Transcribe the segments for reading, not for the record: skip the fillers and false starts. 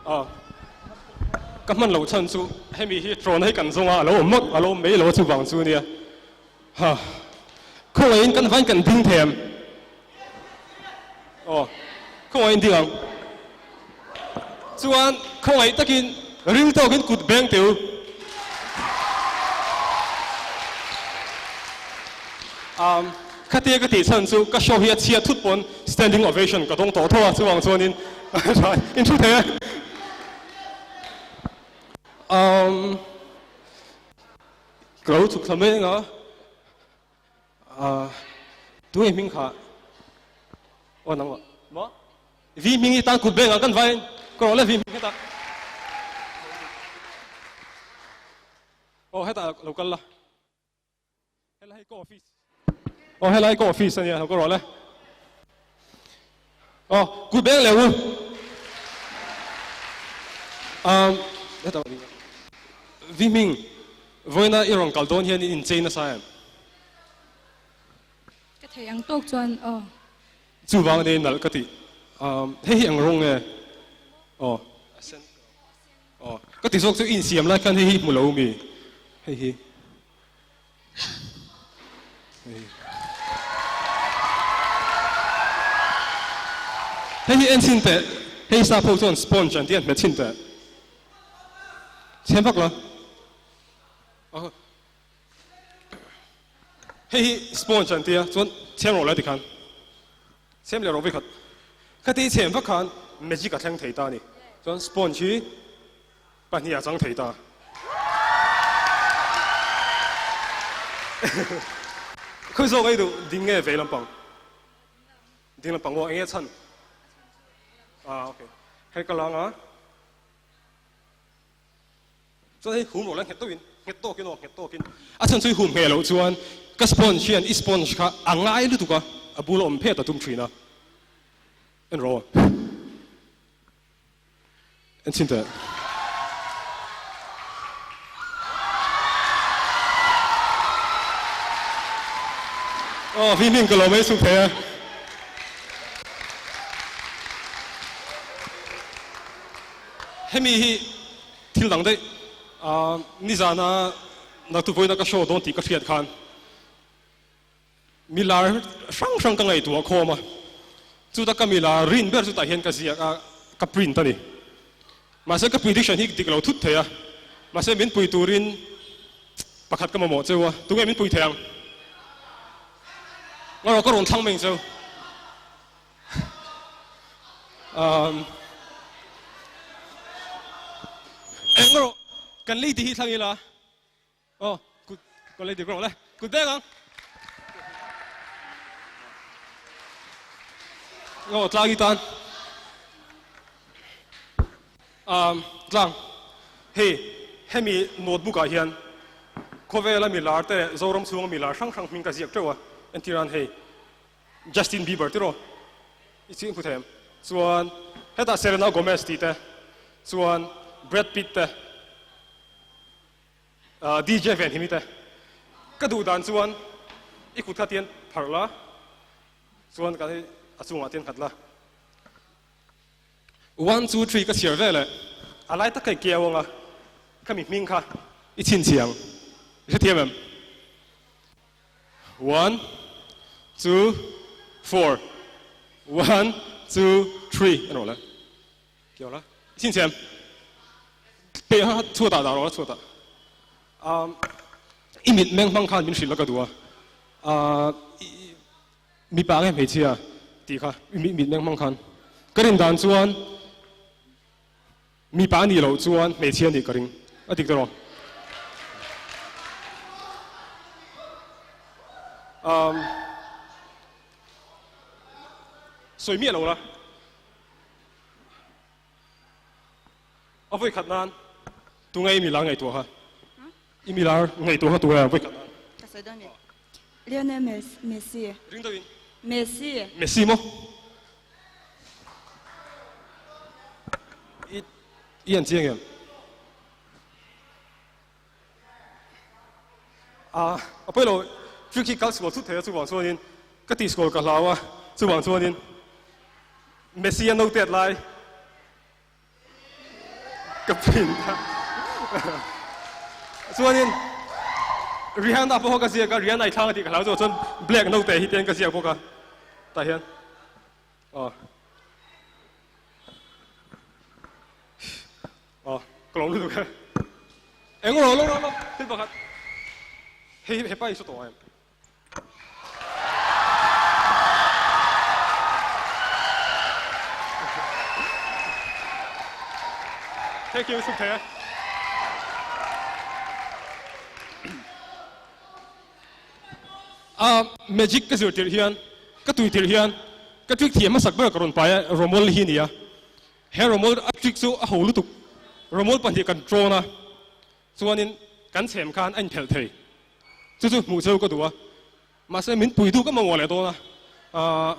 A ka hman loh chhan chu hemi hi trawn hi kan zawng a, a lo awm mawlh, a lo awm mai lo a chuvang chu nia. Ha khawngaihin kan vain kan ding thei em? Aw khawngaihin ding ang. Chuan khawngaih takin ring tawkin kut beng teh u. Um khatia ka tih chhan chu ka show hi a chhia thut pawn standing ovation ka dawng tawh tho a chuvang chuanin in thu thei e. Um ka lo chhuk thla mai eng a ah tunge hming kha aw nangmah maw? Vi hming hi tan kut beng ah kan vain ka rawh le vi hming hetah aw hetah lo kal la helai hi ka office aw helai ka office ania lo ka rawh le aw kut beng leh u um hetah vi hming vawiina i rawn kal dawn hian in inchei nasa em? Ka thei ang tawk chuan aw. Chuvang ania nalh ka tih. Hei hi eng rawng nge? Aw a sen aw ka ti zawk chu i insiam lai khan hei hi hmu lo mi? Hei hi hei hi hei hi en chhin teh hei sap ho chuan sponge an tih an hmet chhin teh chhem vak la aw. Hei hi sponge an tia chuan chhem rawh lai tikhan chhem leh rawh vekhat khati chhem vak khan magic a thleng thei ta a ni chuan sponge hi pahnih a chang thei ta khawi zawk ei duh ding nge vei lampang ding lampang aw eng nge chhan ah okay hei ka lang a. Chuan hei hum rawh la nghet tawkin, nghet tawkin aw, nghet tawkin. A chhan chu i hum ngheh loh chuan ka sponge hian i sponge kha a ngai lutuk a, a bul a awm phet a tum thin a. En rawh aw. En chhin teh. Aw, vi hming ka lo mai suk thei a. Hemi hi Thil dang daih, nizana naktuk vawiina ka show dawn tih ka hriat khan milar hrang hrang ka ngaihtuah khawm a, chuta ka milar rin ber chu tah hian ka ziak a, ka print a ni. Mahse ka prediction hi dik lo thut thei a, mahse min pui turin pakhat ka mamawh cheu a, tunge min pui thei ang? Ngarawh ka rawn thlang mai ang cheu. Eng rawh kan lady hi thlang ila aw kut kan lady rawh le kut beng ang aw tlang i tan um tlang hei hemi notebook ah hian khawvela mi lar te leh Zoram chhunga mi lar hrang hrang hming ka ziak teuh a entir an hei Justin Bieber tiraw i ching hmu thei em? Chuan hetah Selena Gomez tih te, chuan Brad Pitt te, DJ Venhimi te. Ka duh dan chuan i kut kha tian pharh la, chuan kan hei a chungah tian nghat la. One, two, three ka chhiar vel eh. A lai tak ka i keu anga, khami hming kha i chhinchhiang. I hrethiam em? One, two, four. One, two, three. An rawh le. Kio la. Sin chem. Pe ha chhuatah dah rawh la chhuatah. Um, i mit meng hmang khan min hrilh la ka duh a. Uh, mipa nge hmeichhia tih kha i mit meng hmang khan. Ka rin dan chuan Mipa a nih loh chuan hmeichhia a nih ka ring a dik tawh. Um, sawi miah lo la. A vawi khat nan tunge i milar ngaihtuah kha? I milar ngaihtuah kha tunge a vawi khat nan? Ka sawi dawn mi. Lionel Messi. Ring deuhin. Messi. Messi maw? I i an chiang em? A a pawi lo free kick kal sual thut thei a chuvang chuanin ka tih sual ka hlau a chuvang chuanin Messi a note lai. Ka print a. Chuanin Rihanna pawh ka ziak a, Rihanna i thlang a tih ka hlau chu chuan black note hi te ka ziak bawk a. Tah hian aw aw ka lawm lutuk e. Eng rawh lo lo thil pakhat hei hepa hi saw tawh em? Thank you, Sukthea. A magic ka zir tirh hian, ka tui tirh hian, ka trick thiam hmasak ber ka rawn pai a, Romol hi a ni a. He Romol a trick chu a ho lutuk. Romol pahnih kan trawn a, Chuanin kan chhem khan a inphelh thei. Chu chu hmuh cheu ka duh a, mahse min pui duh ka mamawh leh dawn a. Aah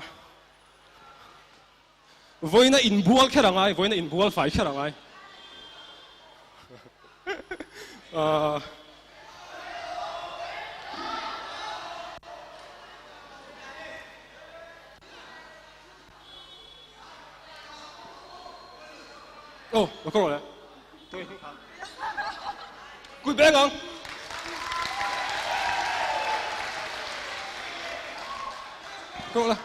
vawiina inbual kher a ngai, vawiina inbual fai kher a ngai. Aah. Aw, ka rawh le. Kut beng ang. Ka rawh le.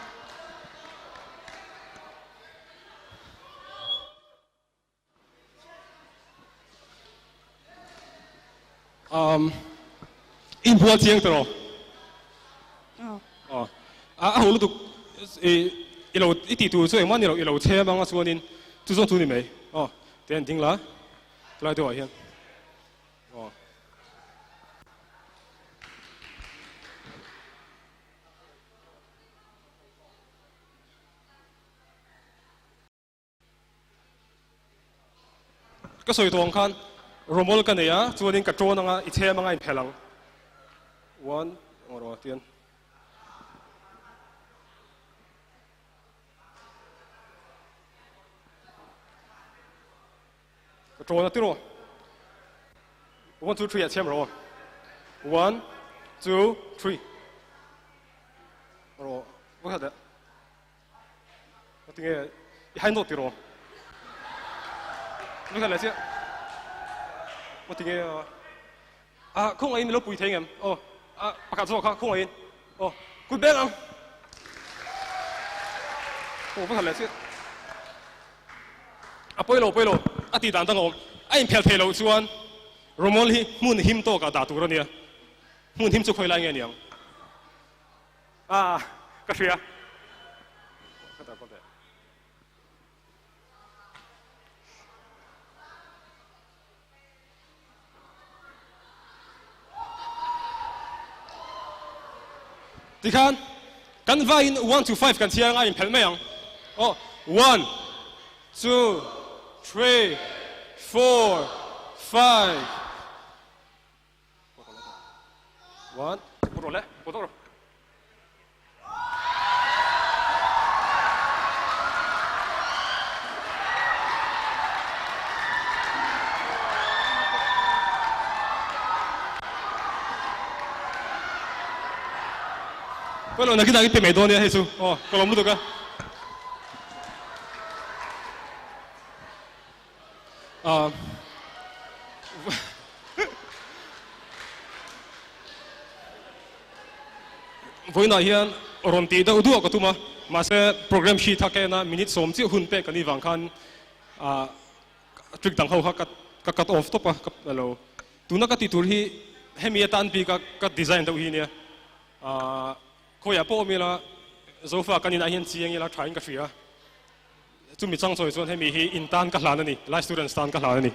Um, inbual chiang tawh. Aw. A ho lutuk i i lo i tih tur chu engmah ni lo i lo chhem anga chuanin chu zawng chu ni mai. Aw, te an ding la tlai deuhah hian. Aw. Ka sawi tawh ang khan Romol ka nei a, chuanin ka ṭawn anga i chhem anga inphelh ang. One, ngaw rawh tian. Ka ṭawn a tiraw. One, two, three ah chhem rawh. One, two, three. Rawh, va khat eh. Tinge i hai nawh tiraw? Ni khat leh chiah. Aw tinge a khawngaih in min lo pui thei ngem? Aw a pakhat zawk kha khawngaih in. Aw kut beng ang. Aw va khat leh chiah. A pawi lo pawi lo a tih dan dang a awm. A inphelh theih loh chuan Romol hi hmun him tawkah dah tur a nia. Hmun him chu khawi lai nge niang? Ah, ka hria. Tikhan, kan vaiin 1 to 5 kan chhiar anga inphelh mai ang. Oh, 1, 2, 3, 4, 5. One, put rawh le, put rawh. Pawilo nakin ah i pe mai dawn nia hei chu aw ka lawm lutuk a. Vawiinah hian rawn tih deuh duah ka tum a, mahse program sheet kha ka en a, minute sawm chiah hun pek ka nih vang khan trick dang ho kha ka cut off tawp a, ka lo tuna ka tih tur hi hemi atan bik a ka design deuh hi nia, khawiah pawh awm ila Zofa kan inah hian chiang ila thain ka hria. Chumi chang chawi chuan hemi hi in tan ka hlan a ni, Lai students tan ka hlan a ni.